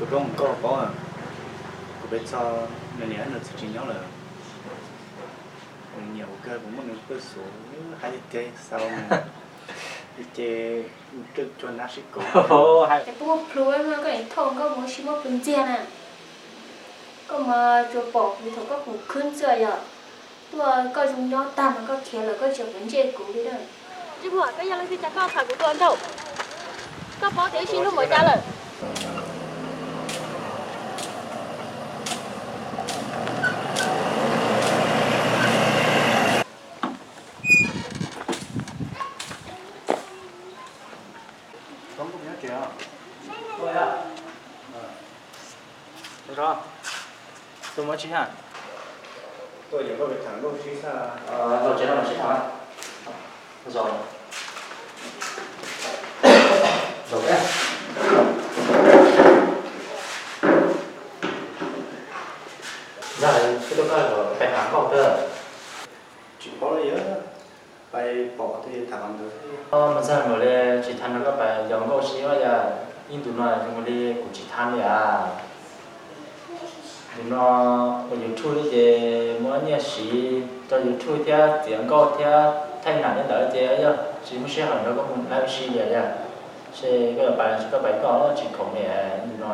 Kuv zoo nkauj paub, kuv pes txog nws niam nws txiv tsis nyob lawm. Nws nyiam kuv kawg, kuv muab nws pawj xov hais tias xa nws, ces nws cuag nab sib koom. Puab muaj plhu, koj niam thauj koj mus sib muab plhu ntxiag na. Koj mas tsuas pom kuv thaum koj khoom khwb xwb yom. Tuaj koj zoo nyob tag mas koj khiav lawm koj tsis quav ntsej kuv li na. Tsis muaj, koj yog leej twg cas koj tham kuv ua nraug? Koj paub tias wb sib hlub npaum cas lawm? Tus muaj tsis haj. Tuaj yuav koj tham nkauj sib xaj. Los tsev no los sib tham. Zoo. Zoo thiab. Yog koj tuaj koj pais tham nkauj kawg. Tsis paub li, pais pom tej tham ntawd. Mas txog nkaus li tsis tham nrog koj pais yos nkauj sib, yog ib ntus no zoo li kuv tsis tham li as. Tus no ua YouTube thiab ces muaj nyiaj siv rau YouTube thiab txiav nkauj thiab thaij nam tej ntawd ces yog tsis muaj sij hawm nrog koj mus live stream li yog. Ces koj yuav pais los tsis koj pais koj, tsis khoom li tus no.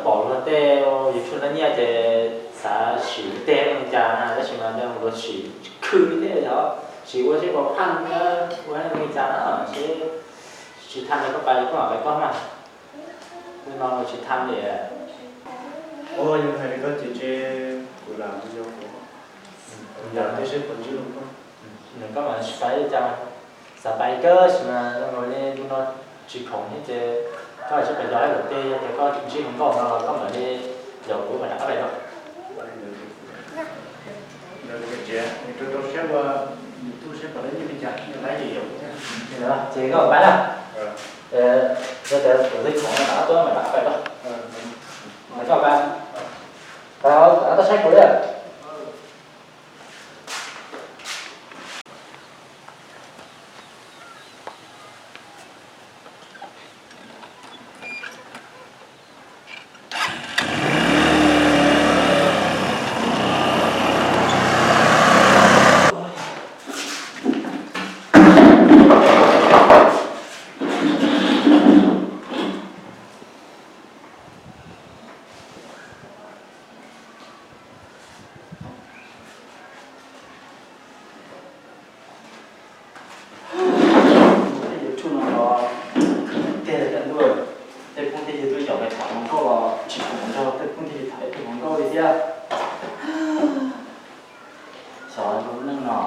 Pom luag tej YouTube tau nyiaj ces xav sim tej li cas na, tab sis mas luag sim khwv li tej yog sim ua seb puas phaj thiab ua li cas na, seb tsis tham nrog koj pais koj mam pais koj mas. Tus no tsis tham li. Ua yog hais li koj ces ntshe kuv lam mus yos kuv, yos tej seb puas ntsib lus koj. Nws koj mas tsis pais li cas, xav pais kawg tab sis mas zoo nkaus li tus no tsis khoom thiab ces koj tsis pais yos ib lub teb, yog tias koj ntsib hluas nkauj no los koj mam li yos kuv mam rov qab pais rau. Ces koj pais na. Yog tias kuv twb khoom no rov qab tuaj mam rov qab pais rau. Koj pais, rov qab tuaj saib kuv li. Tej YouTube no los tej cov ntuj, tej phooj tej ywg tuaj yaum pais tham hluas nkauj los tsis khoom nrog tej phooj tej ywg tham ib tug hluas nkauj li thiab. Xyov lub neej no.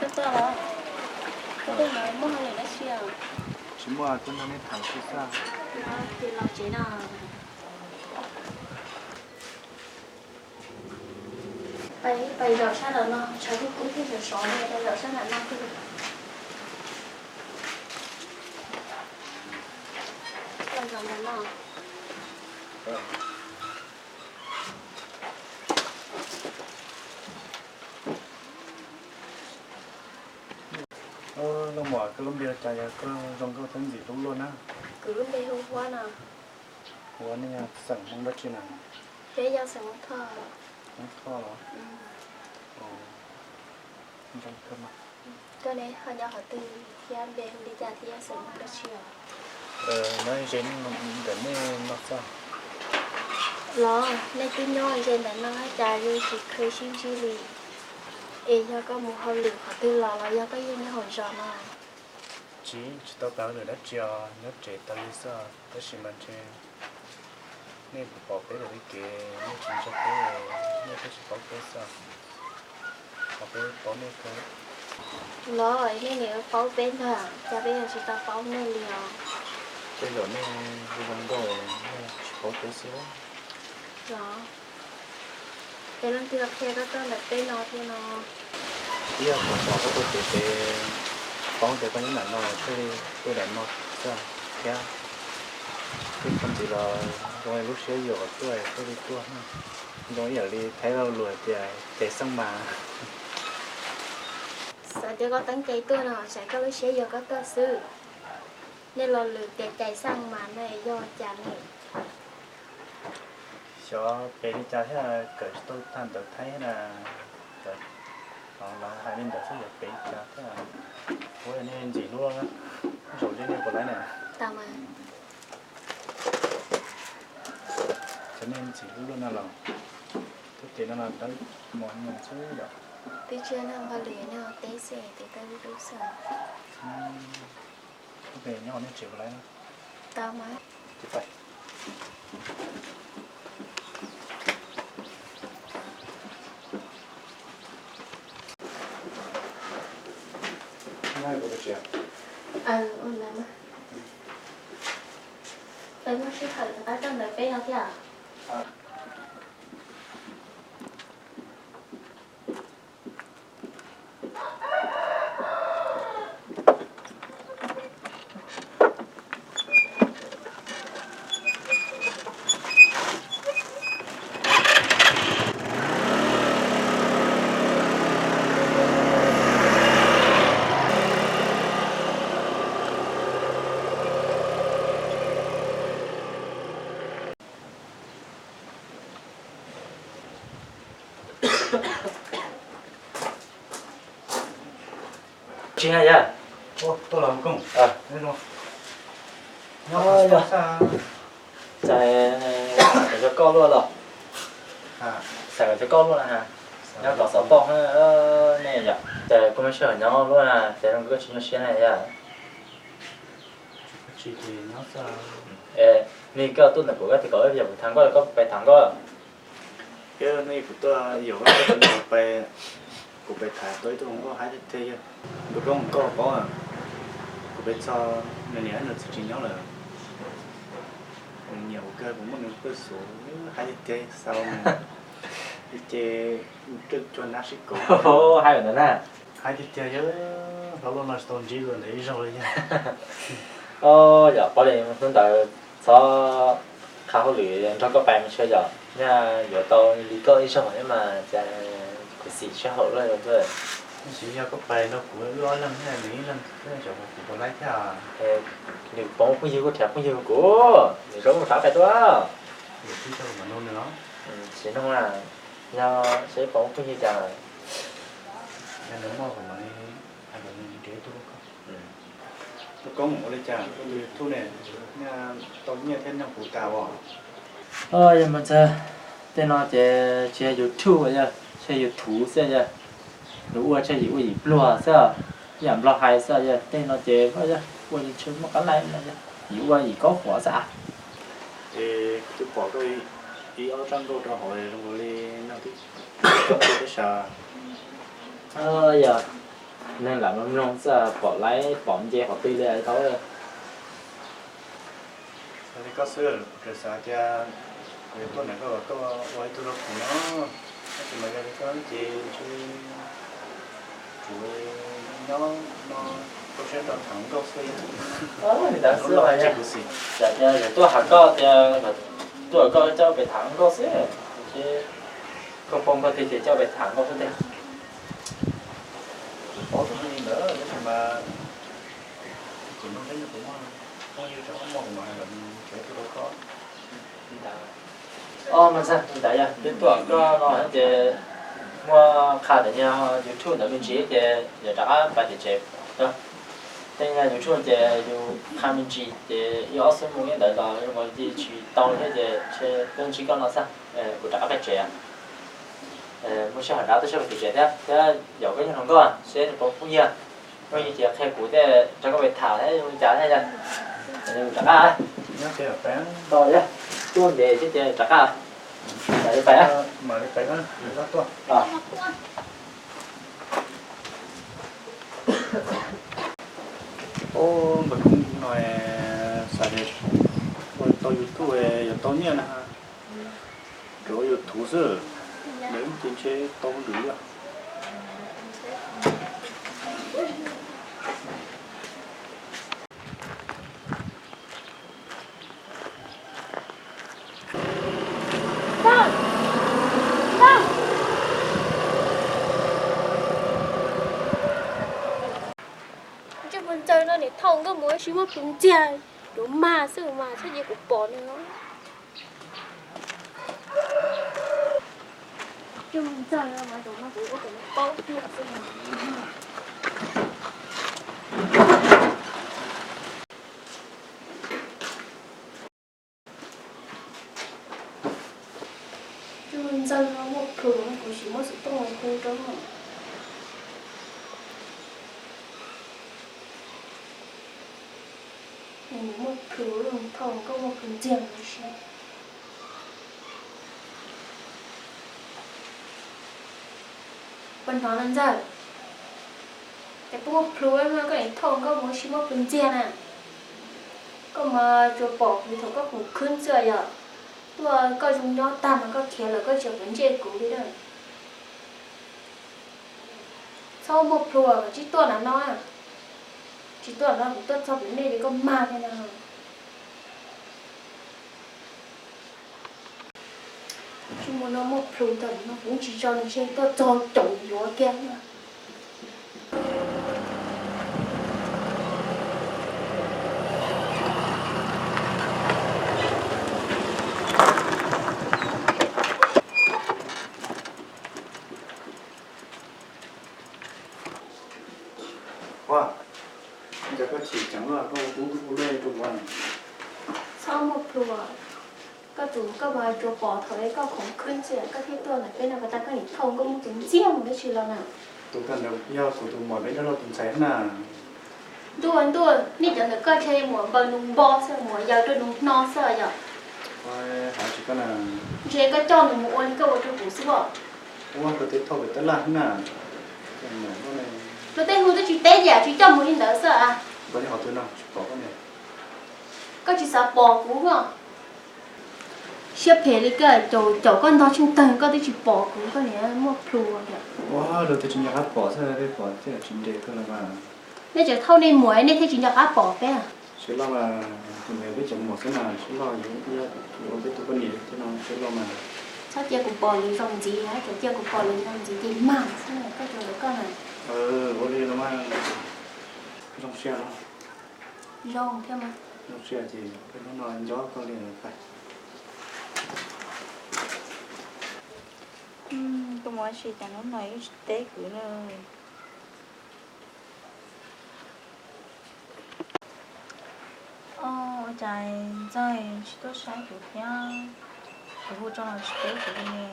Koj tuaj los? Koj tuaj no muaj hauj lwm dab tsi os? Tsis muaj, tuaj nrog nej tham sib xaj. Ces los tsev no. Pais, pais zaum sab nram no, tshav kub kub thiab sov sov, pais zaum sab nram no. Pais zaum nram no. Lauj muam, koj lub npe hu cas yog koj zoo nkauj thiab ntxim hlub luaj na? Kuv lub npe hu Huab no. Huab, nej yog xeem Hmoob dab tsi na? Peb yog xeem Hmoob Thoj. Hmoob Thoj los? Zoo kawg mas. Koj ne, ho nyob qhov twg thiab npe hu li cas thiab yog xeem Hmoob dab tsi os? Nyob ze ntawm nej no xwb. Los nej twb nyob ze ntawm no cas yus tsis kheev sib ntsib li? Es yog koj mus hauj lwm qhov twg los los yog koj yeej nyob hauv zos no? Tsis, tsis tau pais hauj lwm dab tsi os, nyob tsev tas li xwb os. Tab sis mas ntshe nej pom peb lawm li kev, nej tsis ntseeg peb, nej thiaj tsis paub peb xwb. Qhov peb paub nej kawg. Los nej niam paub peb ntag, cas peb yuav tsis tau paub nej li os? Tej zaum nej zoo nkauj, nej tsis paub peb xwb. Los, Ces leej twg qhia koj tuaj ntawm peb no thiab no? Ib yog kuv xav koj tuaj tsev ces paub tias koj nyob nram no thiaj li tuaj nram no xwb thiab. Twb txog ntxiv los zoo li lub siab yuam kom tuaj thiaj li tuaj. Zoo ib yam li Thaib lo lus hais tias cais xeej mas. Xav tias koj teeb cai tuaj no, xav koj lub siab yuam koj tuaj xwb. Nej lo lus tias cais xeej mas no yog cas ne? Xyov pem li cas thiab, kawm tsis tau tag ntawv Thaib na. Lawv hais li ntawd xwb, xyov pem li cas thiab. Ua nej ntxim hlub, zaum li nej puas laib na? Cov nej ntxim hlub luaj no los, tuaj ces no los dawb mos nyoos xwb yom. Twb tsis noj nqaij lwm, noj teb xwb, tes taw dub dub xwb. Ub, nyob nej tsev puas laib? Tau mas. Ces pais. Peb muaj sij hawm rov qab tuaj ntawm peb no thiab. Tsis hais yog. Tuaj los kooj. Nyob, txais kom cov koj luaj los. Txais kom cov koj luaj na. Nyob tom xov tooj nej yom. Ces kuv me sij hawm nyob luaj na, ces zoo koj tsis nyuaj siab na yom. Nws koj tuaj ntawm kuv, koj tias kom wb yog kuv tham nkauj, koj pais tham nkauj. Yog hnub ib kuv tuaj yog koj, kuv pais tham tau ib tug hluas nkauj haib tiag tiag, yog npus roob nkauj paub. Kuv pais txog nws niam nws txiv tsis nyob lawm. Nws nyiam kuv kawg, kuv muab nws pw xuv haib tiag tiag, xa los ces cuag nab sib koom. Haib ntawd na. Haib tiag tiag, yog hlob luaj no tsis tau ntsib dua ntawd ib zaug li yog. Yog pab li hnub ntawd txhob qha hauj lwm nrog koj pais mas tshuav yog nyaj yuav tau li koj ib zaug thiab mas cas kuv xim sij hawm lawm. Tab sis yog koj pais nrog kuv wb ob leeg thiab nws ib leeg, xyov kuv puas laib thiab. Nws poob phooj ywg kuj nrhiav phooj ywg kuv, nws zoo rov qab pais tuaj. Tsis nug na, yog seb poob phooj ywg cas. Yog nws muaj kuv mam li hais kom nws nrhiav ib tug. Tus koob ua li cas, tus YouTube ne, tau nyiaj thiab nyob kuv tas os. Yog mas txog tej no ces tsis yog YouTube yog, tsis yog YouTube xwb yog, nws ua tshaj yim ua yim pluag xwb, ib yam nplog hais xwb yog, tej no ces yog ua yeej tsis muaj qab laij no yog, yim ua yim kaub huam xwb. Es kuv twb pom koj ib ob tsab nkauj rau hauv zoo li no twb tsis tau peb sab. Yog neeg lam mloog mloog xwb pom laib pom nce qhov twg li tau. Yog li koj xwb, kuv tseem xav tias kuv yuav tuaj ntawm koj kom koj ua ib tug rau kuv no, tab sis mas yog li koj ces tsuas nyob no rau siab rau tham nkauj xwb. Li ntawd xwb los tsis kuv xim. Yog tias yuav tuaj hais koj tias, tuaj koj coj pem tham nkauj xwb, ces koj poob koj twg ces coj pem tham nkauj xwb tiag. Kuv paub tus neeg li ntawd tab sis mas kuv nug seb nws puas muaj phooj ywg rau, muaj kuv mam hais kom nrhiav ib tug rau koj. Os, mas txog li ntawd yog twb tuaj koj no ces muaj qha ntawm niag YouTube ntawd me ntsis ces yuav rov qab pais tim tsev. Tej niag YouTube ces yus qha me ntsis ces ib ob xuab moos li ntawd los zoo li tsis tau thiab ces ntsib koj no xwb, kuv rov qab pais tsev. Muaj sij hawm nrad tuaj saib kuv tim tsev thiab, thiab yaum koj nyuag hluas nkauj seb nws puas phooj ywg. Phooj ywg ces qhia kuv thiab nrog koj pais tham thiab zoo li cas thiab yog. Rov qab. Tuaj ntev thiab ces rov qab. Mam li pais. Ub, npawg Koob no xav tias ua tau YouTube yuav tau nyiaj na. Tsuas ua YouTube xwb. Lawv ces ntshe tau lwm yom. Ntsej muag ntxawg no nim thauj nkauj mus ua si muab plhws ntxiag, rau mag xwb mas txhob cia kuv pom nws. Ntsej muag ntxawg no mas zaum no kuv ua kom nws paub tiag xwb. Ntsej muag ntxawg no muaj plhws, kuv sim muab xov tooj hu rau. Nws muaj plhws, thauj nkauj muab plhws ntxiag ua si. Puas hnov na ntxawg? Ces puab muaj plhws no koj nim thauj nkauj mus ua si muab plhws ntxiag na. Koj mas tsuas pom kuv thaum koj khoom khwb xwb yom. Tuaj koj zoo nyob tag mas koj khiav lawm koj tsis quav ntsej kuv li na. Txhob muaj plhws, koj tsis tuaj ntawm no. Tsis tuaj ntawm no, kuv tuaj txog pem nej ces koj mag kiag na. Ntsej muag no muaj plhws tag no kuv tsis tso nws tseg, tuaj txog caum yuav kiag. Ua, cas koj chim ceev luaj, koj ua kub ua luaj rau kuv. Txhob muaj plhws, koj tus koj mas tsuas pom thaum es koj khoom khwb xwb, koj thiaj tuaj ntawm peb no, pas tas koj nim thauj nkauj muab plhws ntxiag mus dab tsi los na. Tus koj ntawd yog kuv tus muam peb nrog loj tus ntxhais na. Ntuj ntuj, nej cov ntawm koj ntshe muam npaws nus npo xwb, muam yaws rau nus hno xwb yom. Hais tsis koj na. Ntshe koj coj nws mus ua li koj ua rau kuv xwb os. Ua luag tej thauj pem tab laj na. Luag tej hu twb tsis teb ces tsis coj mus li ntawd xwb. Koj tsis pom koj ne. Koj tsis xav pom kuv os. Siab phem li koj, caum caum koj ntog tsheej tawg koj twb tsis pom kuv, koj niag muaj plhws tiag. Ua luag tej tsis nco qab pom xwb, peb pom thiaj tsis nres koj los mas. Nej tseem thauj nej muam nej thiaj tsis nco qab pom peb. Suav loj mas, tus ntawd peb cov muam xwb na, suav loj yuav ua peb tus poj niam thiab no suav loj mas. Txhob cia kuv pom lwm zaus ntxiv, txhob cia kuv pom lwm zaus ntxiv ces mag xwb koj tus ntawd koj na. Ua li los mas, zoo siab los. Zoo thiab mas. Zoo siab ces peb hnub no nco koj li lawm. Koj mus ua si cas hnub no yeej tsis teb kuv na. Ua cas Ntxawg tsis tuaj saib kuv thiab? Kuv hu tso los tsis teb kuv li ne.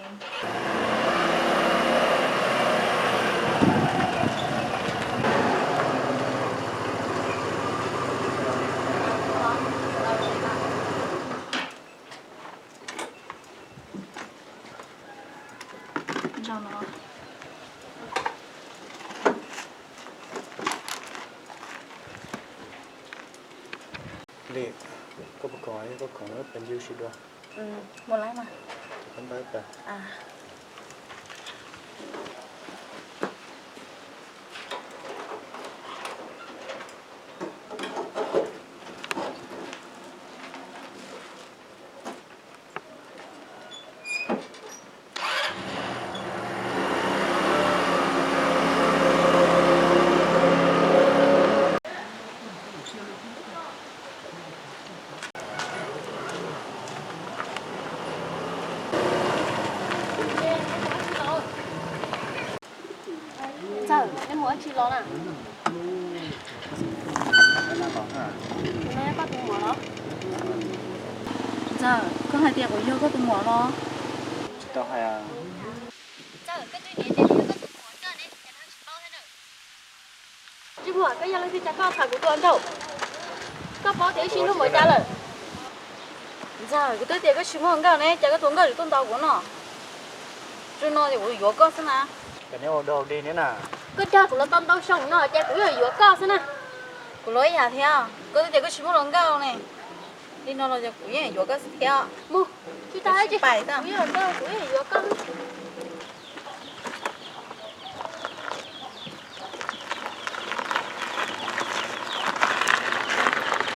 Li, koj puas khoom, koj khoom peb ua si dua. Mus lawm mas. Ntxawg, neb mus ua tsi los na? Tus no yog koj tus muam los? Ntxawg, koj hais tias kuv yog koj tus muam los? Tsis tau hais. Ntxawg, koj twb niam tias kuv yog koj tus muam koj ne, cas koj tsis paub thiab na? Ntsej muag, koj yog leej twg cas koj tham kuv tus hluas nraug? Koj paub tias wb sib hlub npaum cas lawm? Ntxawg, kuv twb tias koj tsis muaj hluas nkauj ne, cas koj tus hluas nkauj tseem tuaj ntaus kuv no? Tsuas no ces kuv yuav koj xwb na. Koj dag kuv los tau ntau xyoo no ces kuv yeej yuav koj xwb na. Kuv los ib yam thiab, koj twb tias koj tsis muaj hluas nkauj ne. Li no los kuv yeej yuav koj xwb thiab. Mus, tsis tas ib ce, kuv yeej yuav koj, kuv yeej yuav koj.